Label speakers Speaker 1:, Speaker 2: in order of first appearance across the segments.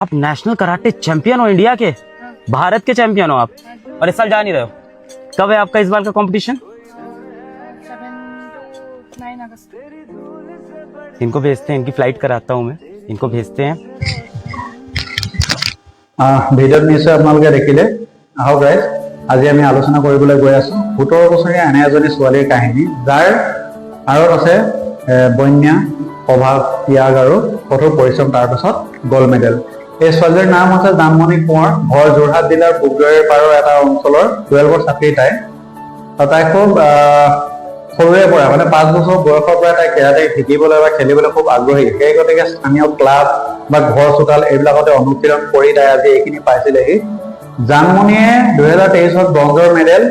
Speaker 1: आप national karate champion हो, India के, भारत के champion हो आप और इस साल जा नहीं रहे हो। कब है आपका इस बार का कंपटीशन?
Speaker 2: 7 to 9 August।
Speaker 1: इनको भेजते हैं, इनकी फ्लाइट कराता हूँ मैं। इनको भेजते हैं।
Speaker 3: ভিডিঅ'ত নিশ্চয় আপোনালোকে দেখিলে। আহক ৰাইজ, আজি আমি আলোচনা কৰিবলৈ গৈ আছো 17 বছৰীয়া এনে এজনী ছোৱালীৰ কাহিনী, যাৰ আঁৰত আছে বন্যা, অভাৱ, ত্যাগ আৰু কঠোৰ পৰিশ্ৰম, তাৰপাছত গ'ল্ড মেডেল। এই ছোৱালীজনীৰ নাম হৈছে জানমণি কোঁৱৰ। ঘৰ যোৰহাট জিলাৰ ভোগদৈৰ পাৰৰ এটা অঞ্চলৰ। 12ৰ ছাত্ৰী তাই। আৰু তাই খুব সৰুৰে পৰা, মানে 5 বছৰ বয়সৰ পৰা তাই কেৰাটে শিকিবলৈ বা খেলিবলৈ খুব আগ্ৰহী। সেই গতিকে স্থানীয় ক্লাব বা ঘৰ চোতাল এইবিলাকতে অনুশীলন কৰি তাই আজি এইখিনি পাইছিলেহি। জানমণিয়ে 2023ত ব্ৰঞ্জৰ মেডেল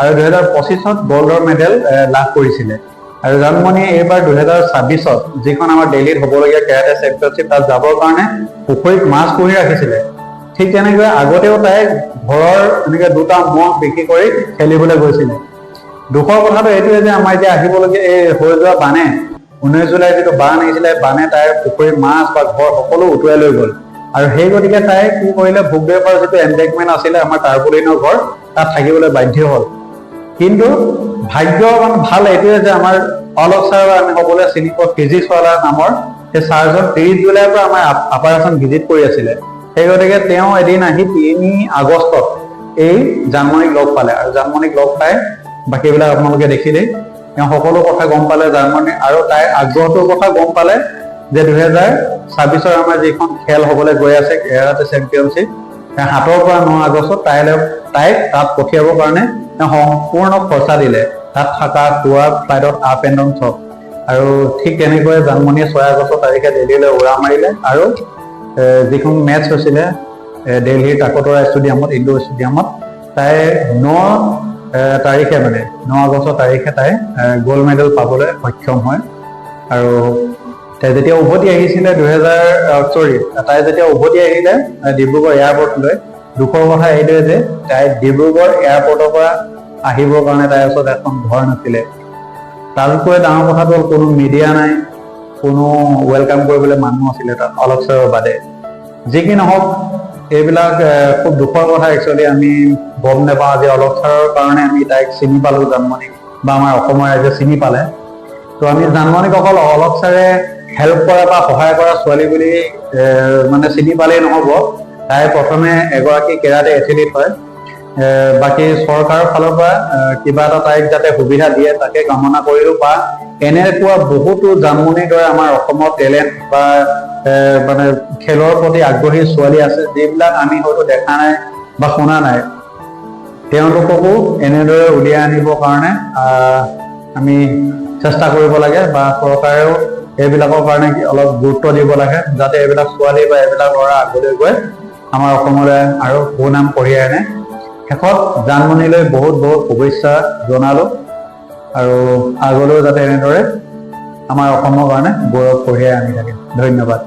Speaker 3: আৰু 2025ত গ'ল্ডৰ মেডেল লাভ কৰিছিলে। আৰু জানমণিয়ে এইবাৰ 2026ত যিখন আমাৰ দিল্লীত হ'বলগীয়া কেৰাটে চেম্পিয়নশ্বিপ, তাত যাবৰ কাৰণে পুখুৰীত মাছ পুহি ৰাখিছিলে। ঠিক তেনেকৈ আগতেও তাই ঘৰৰ এনেকে দুটা ম'হ বিক্ৰী কৰি খেলিবলৈ গৈছিলে। দুখৰ কথাটো এইটোৱে যে আমাৰ এতিয়া আহিবলগীয়া এই হৈ যোৱা বানে, 19 জুলাই যিটো বান আহিছিলে, বানে তাইৰ পুখুৰীৰ মাছ বা ঘৰ সকলো উটুৱাই লৈ গ'ল। আৰু সেই গতিকে তাই কি কৰিলে, ভোগদৈৰ পৰা যিটো এম্বেকমেণ্ট আছিলে আমাৰ টাৰ্পলিনৰ ঘৰ, তাত থাকিবলৈ বাধ্য হ'ল। কিন্তু ভাগ্য মানে ভাল এইটোৱে যে আমাৰ অলোক ছাৰ, আমি সকলোৱে চিনি পোৱা ফিজিক্সৱালা নামৰ সেই ছাৰজন 30 জুলাইৰ পৰা আমাৰ আপাৰ আছাম ভিজিট কৰি আছিলে। সেই গতিকে তেওঁ এদিন আহি 3 আগষ্টত এই জানমণিক লগ পালে। আৰু জানমণিক লগ পাই বাকীবিলাক আপোনালোকে দেখিলেই। তেওঁ সকলো কথা গম পালে জানমণি আৰু তাইৰ আগ্ৰহটোৰ কথা গম পালে যে 2026ৰ আমাৰ যিখন খেল হ'বলৈ গৈ আছে কেৰাটে চেম্পিয়নশ্বিপ, 7ৰ পৰা 9 আগষ্টত তাইক তাত পঠিয়াবৰ কাৰণে তেওঁ সম্পূৰ্ণ খৰচা দিলে, তাত থকা খোৱা, ফ্লাইটত আপ এণ্ড ডাউন চব। আৰু ঠিক তেনেকৈ জানমণিয়ে 6 আগষ্ট তাৰিখে দিল্লীলৈ উৰা মাৰিলে। আৰু যিখন মেটচ হৈছিলে দিল্লীৰ তালকোটৰা ষ্টেডিয়ামত, ইনডোৰ ষ্টেডিয়ামত, তাই ন তাৰিখে, মানে 9 আগষ্ট তাৰিখে তাই গ'ল্ড মেডেল পাবলৈ সক্ষম হয়। আৰু তাই যেতিয়া উভতি আহিছিলে 2000, চৰি, তাই যেতিয়া উভতি আহিলে ডিব্ৰুগড় এয়াৰপৰ্টলৈ, দুখৰ কথা এইটোৱে যে তাই ডিব্ৰুগড় এয়াৰপৰ্টৰ পৰা আহিবৰ কাৰণে তাইৰ ওচৰত এখন ঘৰ নাছিলে। তাতোতকৈ ডাঙৰ কথাটো হ'ল কোনো মিডিয়া নাই, কোনো welcome কৰিবলৈ মানুহ আছিলে তাত অলোক ছাৰৰ বাদে। যি কি নহওক, এইবিলাক খুব দুখৰ কথা। একচুৱেলি আমি গম নাপাওঁ, আজি অলোক ছাৰৰ কাৰণে আমি তাইক চিনি পালো, জানমণিক, বা আমাৰ অসমৰ ৰাইজে চিনি পালে। তো আমি জানমণিক অকল অলোক ছাৰে হেল্প কৰা বা সহায় কৰা ছোৱালী বুলি মানে চিনি পালেই নহ'ব। তাই প্ৰথমে এগৰাকী কেৰাটে এথলিট হয়। বাকী চৰকাৰৰ ফালৰ পৰা কিবা এটা তাইক যাতে সুবিধা দিয়ে তাকে কামনা কৰিলো, বা এনেকুৱা বহুতো জানমণিৰ দৰে আমাৰ অসমত টেলেণ্ট বা মানে খেলৰ প্ৰতি আগ্ৰহী ছোৱালী আছে, যিবিলাক আমি হয়তো দেখা নাই বা শুনা নাই, তেওঁলোককো এনেদৰে উলিয়াই আনিবৰ কাৰণে আমি চেষ্টা কৰিব লাগে, বা চৰকাৰেও এইবিলাকৰ কাৰণে অলপ গুৰুত্ব দিব লাগে, যাতে এইবিলাক ছোৱালী বা এইবিলাক ল'ৰা আগলৈ গৈ আমাৰ অসমলৈ আৰু সুনাম কঢ়িয়াই আনে। শেষত জানমণিলৈ বহুত বহুত শুভেচ্ছা জনালো আৰু আগলৈও যাতে এনেদৰে আমাৰ অসমৰ কাৰণে গৌৰৱ কঢ়িয়াই আনি থাকে। ধন্যবাদ।